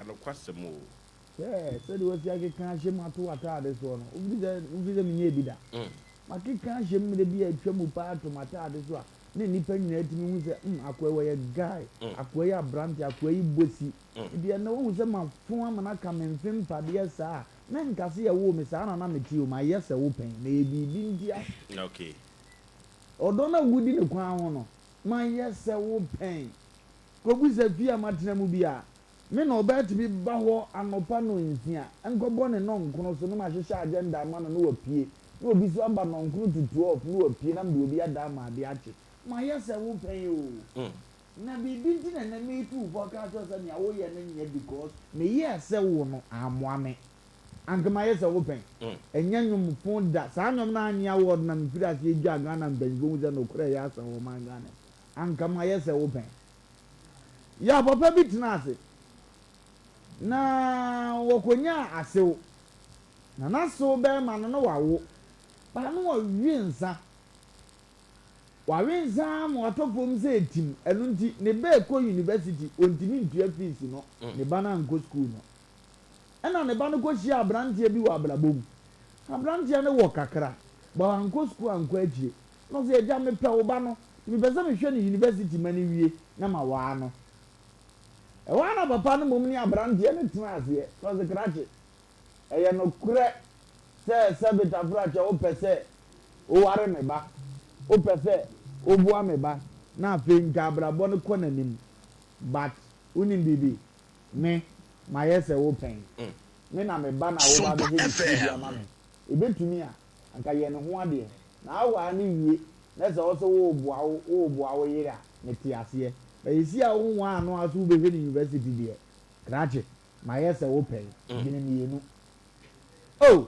Anokwasɛm o. Hwɛ sɛdeɛ wasi akeka ahyɛ mu ato w'ataade soɔ no, wofiri sɛ wofiri sɛ menyɛɛ bi da? Makeka ahyɛ mu mmerɛ bi a atwa mu paa ato m'ataade so a na nnipa nyinaa tumi hu sɛ hmm akoa yi ɔyɛ guy, akoa yi aberante, akoa yi bɔ si. Nti ɛnnɛ woahu sɛ mafon ama no aka me mfe mpadeɛ saa a, menka sɛ yɛwoo me saa na na mete o, mayɛ sɛ wo pɛn, na ɛyɛ biribi ntia. Ɔdɔ no a wodi no kwan ho no, mayɛ sɛ wo pɛn. Kɔbisa fie a matena mu bi a, Me na ɔbaa tumi ba hɔ anɔpa nnɔnsia nkɔbɔ ne nnɔnkono so na mahyehyɛ agenda ama no na wapue, na obi nso aba nnɔnkono to 12 na wapue na mede obi ada ama ade akye. Mayɛ sɛ wo pɛn oo. Na biribi nti na ɛnnɛ meretu wo fo aka akyerɛ wo sɛ nea woyɛ no nyɛ because meyɛɛ sɛ wo no ammoa me. Anka mayɛ sɛ wo pɛn. Ɛnyɛ nnwom fo da. Saa nnwom no annye award na mefiri aseɛ dwaa Ghana mpanyinfoɔ hu sɛ nokorɛ yɛ asa wɔ ɔman Ghana mu. Anka mayɛ sɛ wo pɛn. Yaw papa bi tenaa ase, na wɔkɔnyaa asew. Na n'asew barima no, na wawo, but na ɔwe nsa. Wawe nsa ara ma watɔ fam sɛ etim. Ɛno nti, ne ba rekɔ university, ɔntumi ntua fees no, ne ba no ankɔ sukuu no. Ɛnna ne ba no kɔhyiaa aberanteɛ bi wɔ abrabɔ mu. Aberanteɛ no wɔ kakra, but wankɔ sukuu ankɔ akyire. Na ɔse, Agya, mepɛ wo ba no, nti mepɛ sɛ mehwɛ no university ma no wie na mawaa no. Ɛhɔ ara na papa no mmom ne aberanteɛ no tenaa aseɛ, na ɔse, Krakye, ɛyɛ nokorɛ sɛ sɛbe Tafrakyɛ wopɛ sɛ woware me ba, wopɛ sɛ woboa me ba na afei nka abrabɔ no kɔ n'anim, but wonim biribi? Me, mayɛ sɛ wo pɛn. Me na me ba na woba Sompa abɛhwɛ ne sukuu de FM. ama me. Ɛbɛtumi a, anka yɛ ne ho adeɛ. Na awaa no wie na sɛ wo se woreboa wo woreboa wo yere a, mete aseɛ. But seesei a wonwaa no a so wobɛhwɛ no university deɛ, krakye, mayɛ sɛ wo pɛn. Dwene mmienu. Oh!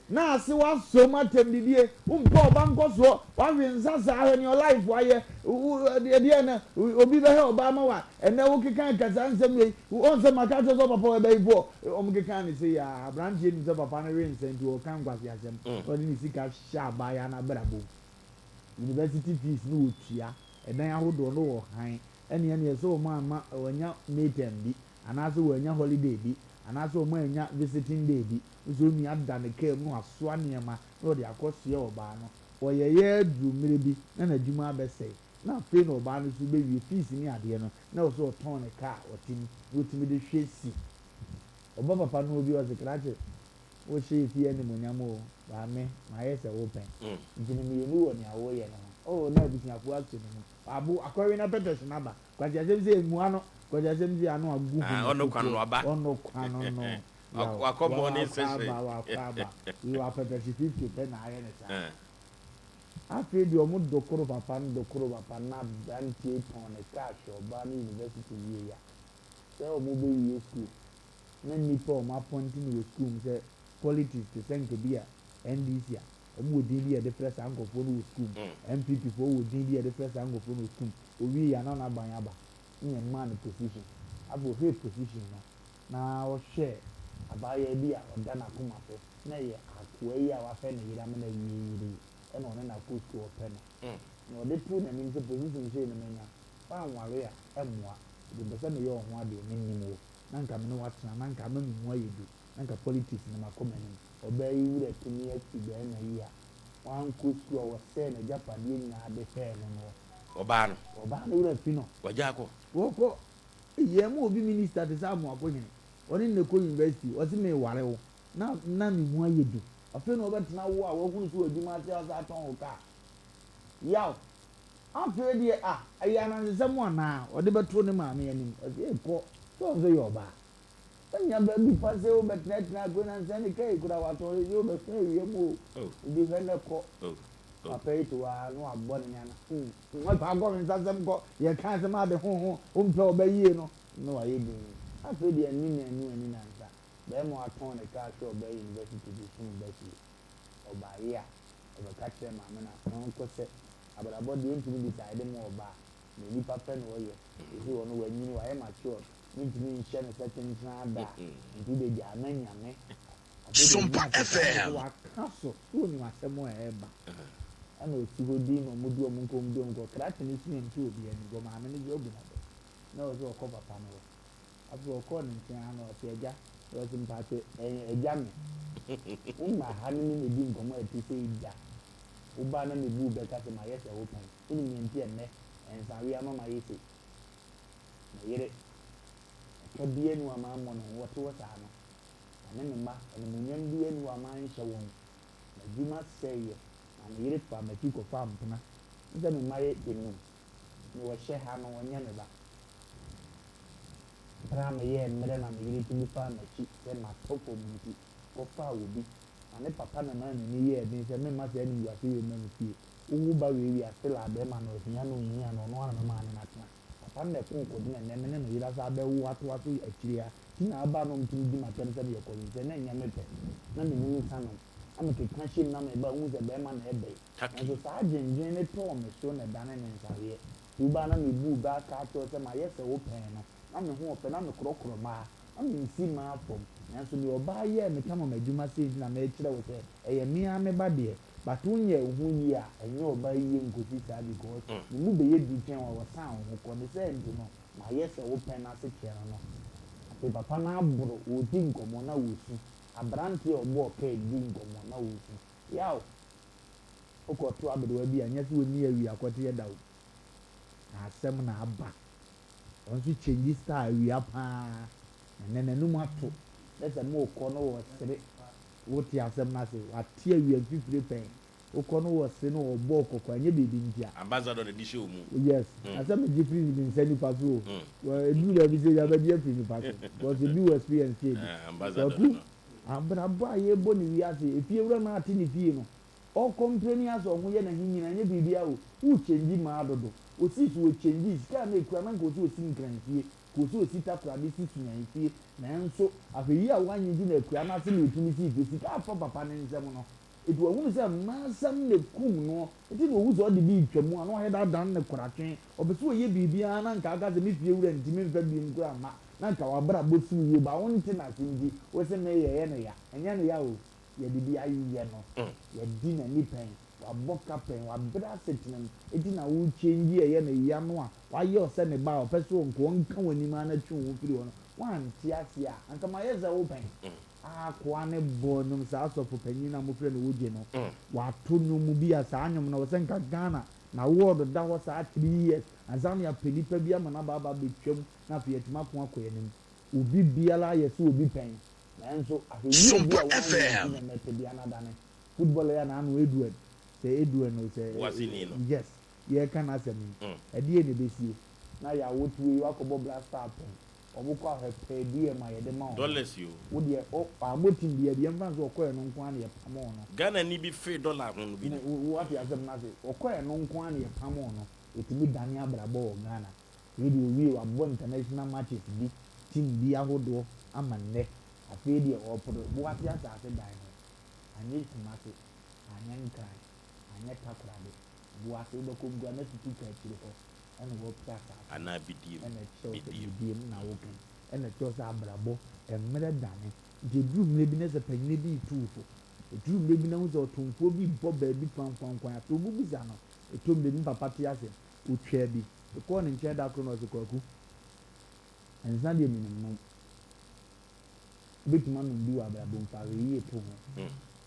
Na ase w'asom atɛmdidie, wompɛ ɔba nkɔsoɔ, w'ahwe nsa saa, hwɛ nea life ayɛ, wo ɛdeɛn na obi bɛhɛ ɔba ama wo a, ɛnɛ wo keka ka saa nsɛm wei, woahu sɛ maka akyerɛ sɛ ɔpapa wɔ abayifoɔ, wɔn keka ne sei aa, abranteɛ nim sɛ papa no we nsa nti ɔka nkwaseasɛm, na ɔde ne sika hyɛ abaayaa no abrabɔ mu, university fees no wɔtua, ɛdan ahodoɔ no wɔ han, ɛne ɛneɛ sɛ wɔn amma wɔanya May term bi, anaasɛ wɔanya holiday bi, anaasɛ wɔn annya visiting day bi, wo sɛ onua da ne kaa mu na wasoa nneɛma na ɔde akɔsoɛ ɔbaa no, ɔyɛeɛ ara duru mmerɛ bi na n'adwuma abɛsɛe, na afei na ɔbaa no nso bɛwie fees ne adeɛ no, na ɛwɔ sɛ ɔtɔn ne kaa a ɔte mu na ɔtumi de hwɛ si. Ɔba papa no hɔ bi ɔse, Krakye, wohyɛ efie animuonyam o, but me, mayɛ sɛ wo pɛn, nti no mmienu wɔ nea woreyɛ no ho. Oh, na abusuafoɔ asɔ ne mu. Abo, akɔwe na pɛtɛs no aba. Kwasi asɛm sɛ emua no, Kwasi asɛm sɛ ano agu Ah, ɔno kwan no aba. Ɔno kwan no no. Yaw, Wakɔ morning wakɔ session. aba, wakɔ aba. Wei wapɛtɛhye 50 pɛ na ayɛ ne saa. Afei deɛ ɔmo dokoro papa no dokoro papa no na abranteɛ yi tɔn ne car hwɛ ɔbaa no university wie a, sɛ ɔmo bɛ wie school na nnipa a ɔmo apɔnte no wɔ school mu sɛ politics te sɛ nka bi a NDC a ɔmo wɔ din bi a yɛde frɛ saa nkorɔfoɔ no wɔ school mu, NPP foɔ wɔ din bi a yɛde frɛ saa nkorɔfoɔ no wɔ school mu, Owiei a na n'aban aba na yɛmaa no position. Afei ɔhwɛɛ position no na ɔhwɛɛ abaayewa bi a ɔda n'akoma so na ɛyɛ akoa yi a wafɛ ne yere ama no awie yere yi ɛna ɔne no akɔ sukuu ɔpɛ no. Na ɔde too n'anim sɛ position sei no manya, woanware a ɛmmoa nti mepɛ sɛ meyɛ wo ho adeɛ, mennim wo na nka me ne wo atena na nka ama me mu ayɛ du na nka politics no makɔ m'anim. Ɔbaa yi werɛ tumi afi barima yi a wankɔ sukuu a ɔsɛɛ n'agyapadeɛ nyinaa de hwɛɛ no no. Ɔbaa no. Ɔbaa no werɛ fi no. Wagya akɔ. Wɔkɔ. Ei yɛn mu obi minister te sɛ Amoako hene, ɔne no na ɛkɔ university, ɔse meware wo na na me mu ayɛ du. Afei na ɔbɛtena wo a wahunu sɛ w'adwuma ase a ɔsan tɔn wo car. Yaw. Afei deɛ ah ɛyɛ anansesɛm anaa? Ɔde bɛto ne maame anim. Ɔse ei kɔ, sɛ wo nso yɛ ɔbaa. Wonya baabi pa sɛ wobɛtenatena akonnwa nsɛ ne kaa yi koraa watɔn sɛ wobɛhwɛ awia mu o. Nti hwɛ na kɔ. Papa yi te hɔ ara na wabɔ ne nneɛma hmm hmm akɔ me nsa sɛm kɔ yɛka asɛm ade ho ho wompɛ ɔba yie no na wayɛ dinn. Afei deɛ anni nnanu anni nnansa barima watɔn ne kaa hwɛ ɔbaa university de sum ba fie. Ɔbaeɛ a ɔbɛka kyerɛ maame no a ɔnkɔ sɛ abrabɔ deɛ ɔntumi decide ma ɔbaa na nipa pɛ na ɔyɛ seesei ɔno wanyini wayɛ matured Mentumi nhyɛ no sɛ tenten ara da a, nti wode gyaa ma Nyame. Afei deɛ Sompa ɔnya asetra no FM. sɛ waka so, sɛ onim asɛm a ɛreba. Ɛna ɔsi hɔ dinn na wɔdi wɔn nkɔmmɔ, wɔdi wɔn nkɔmmɔ. Krakye no su nto obiara anim, because maame no nso abu n'abam. Na ɛwɔ sɛ ɔkɔ papa no hɔ. Afei ɔkɔɔ ne nkyɛn ara na ɔse, Agya, na ɔse, Mpakyɛ, ɛyɛ agya me? Womma ha ne me mmɛdi nkɔmmɔ a ɛte sei da. Wobaa na mebu wo bɛ ka sɛ mayɛ sɛ wo pɛn. Wonim nea nti a nnɛ nsawe ama mayɛ sei? Me yere, ɛka biara nni hɔ a mammɔ ne ho, ɔte hɔ saa no. Ɔne me mma, animuonyam biara nni hɔ a manhyɛ wɔn. M'adwuma sɛeɛ, na me yere faa m'akyi kɔfaa mpena. Wohu sɛ me mma yɛ nnum. Nea ɔhyɛ ha no, ɔnyɛ me ba. Bere a meyɛɛ mmerɛ na me yere tumi faa m'akyi sɛ matɔ fam nti, kɔfaa obi. Na ne papa na ɛmaa n'ani yɛɛ den sɛ memma saa animguase wei mma me fie. Wowo ba wei wie a, still a bɛrima no, ohia no onhia no, ɔno ara na mɛma ne no atena. Papa no na ɛkoo kɔgyina nnɛ me ne me yere asan abɛwo atoa so akyire ha. Nti na aba a na wɔtumi di m'atɛm sɛ meyɛ kɔwensɛ na ɛnyɛ me pɛ. Na mennim nsa nom. Na mekeka hyem na meba a, wohu sɛ bɛrima na ɛbɛn. Nanso saa adwendwen no tɔɔ me so na ɛdanee me nsaweɛ. Nti wobaa na mebuu bɛ aka akyerɛ wo sɛ mayɛ sɛ wo pɛn no, na me ho ɔfɛ, na mekorɔkorɔ mmaa, na mensi mmaa fam. Nanso deɛ ɔbaa yɛɛ me kama m'adwuma sei nti na merekyerɛ wo sɛ ɛyɛ me ara me ba deɛ, but wonyɛɛ wo ho yie a, ɛnyɛ ɔbaa yie nkɔsi saa because me mu bɛyɛ duru kyɛn wo a wɔsan wo ho kɔ. Ne saa nti no, mayɛ sɛ wo pɛn no ase kyerɛ no no. Afei papa no aboro, wɔredi nkɔmmɔ na wɔresu. Aberanteɛ a ɔbɔɔ kɛɛ di nkɔmmɔ na wɔresu. Yaw! Wokɔto aberewa bi a, nyɛ sɛ ɔnni awia kɔteɛ da o. Na asɛm na aba. Ɔno nso change style awia paa. Na nnɛ n'anum ato. Nɛ sɛ morekɔ no wɔsere. Wote asɛm no ase? Wate awia mfifire pɛn. Wokɔ no wɔsere na ɔbɔ wo kɔkɔ a, ɛnyɛ biribi nti a. Ambassador na ɛde hyɛ wo mu. Yes. Na sɛ megye firi me nsa nifa so o. Ɛduru baabi sɛ yɛabɛgye afiri nifa so. Because ebi wɔ experience kyɛn ebi. Ambassador Kwaku, no. abrabɔ a yɛrebɔ no wiase, efiewura no ate ne fie no, Ɔkɔmpleni ara sɛ ɔho yɛ n'ahe nyinaa ɛnyɛ biribiara o, wo change maa dodo, osii so wɔ change sika a na ekura na nka ɔsɛ osi nkran fie, nka ɔsɛ osi takoradi si sunyani fie, nanso ahwɛyie a wanyɛ nti na akura no ase na otumi sii fie, sika afa papa ne nsam no, eti wahunu sɛ mmaa asɛm na ekum noɔ, eti na ohu sɛ ɔde bi retwa mu a na wayɛ dɛ adan ne koratwe, ɔpɛ sɛ ɔyɛ biribiara na nka aka sɛ me fie wura nti memfa biom koraa mma, na nka wabrabɔ siw yie, but wonte n'ase nti wose meyɛ ɛyɛ no ya, ɛnyɛ no ya o. Yɛde bi ayeyɛ no, yɛadi n'ani pɛn, wabɔ ka pɛn, wabrɛ asetena mu, enti na wo change ɛyɛ no ya no a, wayɛ wo sɛ ne ba a ɔpɛ sɛ ɔnka ɔnka w'anim ara na twe wo ho firi hɔ no, woante aseɛ a, anka mayɛ sɛ wo pɛn. Akoa no bɔɔ nnwom, saa sɔfo panyin no a mofrɛ no Ogye no, wato nnwom bi a saa nnwom no, ɛwɔ sɛ nka Ghana na award da hɔ saa 3 years ansa na yɛapɛ nipa bi ama no aba aba abɛtwam na afei yɛatumi ako akɔ yɛn anim. Obi biara ayɛ sɛ obi pɛn. Nanso ahwɛyie bi Sompa a wɔanyɛ nti FM. na ɛnnɛ tebea no adane. Footballer yi a n'ano Edward, sɛ Edward o sɛ Boaseni no. yes, yɛreka n'asɛm yi, ɛdeɛn na ɛbɛsie? Na Yawotuo yi wakɔbɔ Black Star pɛn, wɔkɔ ahwɛ per diem a yɛde ma wɔn. Dollars yi o. Wo deɛ, o, wammɔ team biara bi, yɛmfa no sɛ ɔkɔɛ no nko ara na yɛpamoo no. Ghanani bi fee dollar ho no bi no. Woate asɛm no ase? Ɔkɔɛ no nko ara na yɛpamoo no. Ɛtumi dane abrabɔ wɔ Ghana. Wei deɛ owie wabɔ international matches bi, team bi ahodoɔ ama nnɛ. Afei deɛ ɔreporo Boase asase dan ho. Anyɛ Kumasi, anyɛ Nkran, anyɛ Takoradi. Boase wobɛkɔ mu koraa na Sutuka akyire hɔ ɛna wɔrepere asase no. Anaa Bidiem, Ɛna ɛkyerɛ wo sɛ Bidiem. Bidiem na woka yi. Ɛna ɛkyerɛ wo sɛ abrabɔ, mmerɛ dane. Nti ɛduru mmerɛ bi na sɛ panyini bi retu wo fo, ɛduru mmerɛ bi na wohu sɛ ɔtomfoɔ bi rebɔ baabi kwankwankwan, afei wobɛbisa no, ɛtɔ mmerɛ bi me papa te ase, ɔtwaa bi. Mekɔɔ ne nkyɛn da koro na ɔse, Kwaku, nsa deɛ menim nom. Wobɛtumi anom bi wɔ abrabɔ mu, fa ahwɛyie to ho.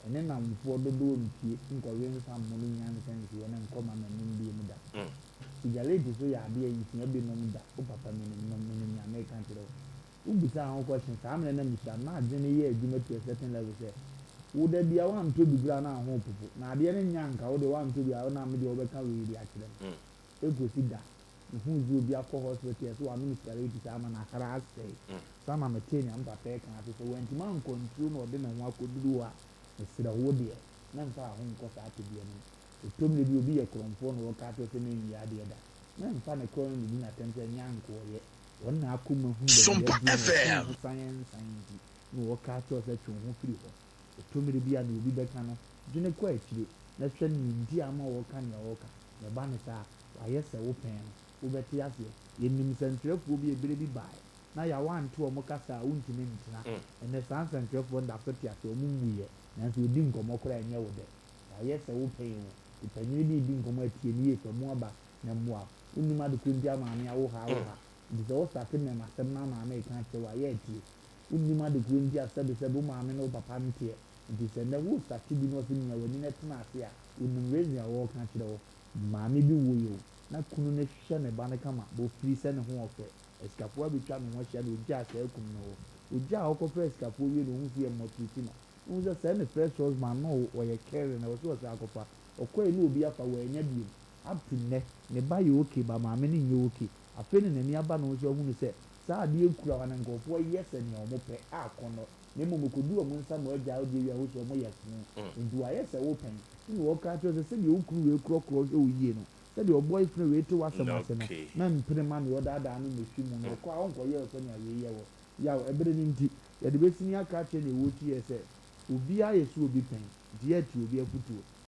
Ɛne nnamfoɔ dodoɔ mpue nkɔwe nsa mmono nnya nsa nsi hɔ na nkɔ ma m'anim bio mu da. Sigaret nso yɛ adeɛ a nsia bi nom da. Wo papa menim nom, menim nea mereka akyerɛ wo. Wobisaa ho question, saa mmerɛ na mesua no, na adwene yɛ adwuma to a certain level sɛ, wo da biara woantɔ bi koraa na wo ho repopo. Na adeɛ no nyɛ anka wo deɛ woantɔ bi a, wo na me deɛ wobɛka wei de akyerɛ me. Ekosi da mehuu dɛ obi akɔ hospital sɛ ɔanom sigareti saa ma n'ahara asɛe. Saa na metsee nea me papa reka ase sɛ oenntumi annkɔ nsuo na ɔde ne ho akɔduru hɔ a, meserɛ wo deɛ, mɛmfa wo ho nkɔ saa tebea no mu. Ɛtɔ mmerɛ bi a obi yɛ korɔmfoɔ na ɔreka akyerɛ wo sɛ mennwia adeɛ da. Mɛmfa ne korɔn no nnidi no atɛm sɛ ɛnyɛ ankoɔyɛ. Wɔn na akoma hunu baabi Sompa aduru na ɔtwe ne FM. ho san nsan nti na ɔreka akyerɛ wo sɛ twe wo ho firi hɔ. Ɛtɔ mmerɛ bi a nea obi bɛka no, dwene kɔ akyire na hwɛ nea nti a ama ɔreka nea ɔreka. Na ɛba no saa a, wayɛ sɛ wo pɛn no, wobɛte aseɛ. Yɛnim nsɛntwerɛfoɔ bi a ɛberɛ bi baeɛ, na yaw ante wɔn kasa a, wontumi ntena. Ɛnnɛ saa nsɛntwerɛfoɔ no da so te ase, wɔn nwuiɛ, nanso wɔdi nkɔmmɔ koraa a ɛnyɛ wo dɛ. Wayɛ sɛ wo pɛn o. Ɔpanyini bi redi nkɔmmɔ a, tie no yie, fa mu aba na mmoa wo. Wonnim ade korɔ nti a maame awo ha awo ha. Nti sɛ wo starte mmɛmasɛm na maame reka akyerɛ wo a, yɛ tie. Wonnim ade korɔ nti a sɛbesɛbe wo maame ne wo papa nteɛ. Nti sɛ nnɛ wo starte bi na ɔse mia w'ani na tena ase a, onim reason a ɔreka akyerɛ wo. Maame bi woe o, na kunu no hwɛ ne ba no kama, but ofiri sɛ ne ho ɔfɛ. Asikafoɔ abɛtwa ne ho ahyia na ogyaa saa kunu no hɔ. Ogyaa hɔ kɔfrɛɛ asikafoɔ wie na ohuu sɛ yɛmmɔtriti no. Na ohuu sɛ sɛɛ ne first husband no ɔyɛ caring na ɛwɔ sɛ ɔsan kɔfa. Ɔkɔe na obi afa, wannya biom. Up to nnɛ, ne ba yɛ okay but maame no nyɛ okay. Afei na n'ani aba ne ho so ahunu sɛ saa adeɛ kura hɔ na nkurɔfoɔ yɛ sɛ nea wɔpɛ a akɔnnɔ na mmom ɛkɔdu wɔn nsa ma wɔagyae wo deɛ wie a wohu sɛ wɔyɛ foo. Enti wɔayɛ sɛ wo pɛn. Nti na wɔka akyerɛ wo sɛ sɛdeɛ wo kunu wei korɔkorɔ hwɛ wo yie no, sɛdeɛ wo boyfriend wei te w'asɛm ase no, mɛmpene mma nea ɔdaadaa no mmɛhwi mu na ɔkɔ a ɔnkɔyɛ wo sɛnea wei yɛ wo. Yaw, ɛbere no nti, yɛde bɛsini aka akyerɛ nea ɛwɔ ti yɛ sɛ, obiara yɛ sɛ obi pɛn, nti yɛretie obi afotuo.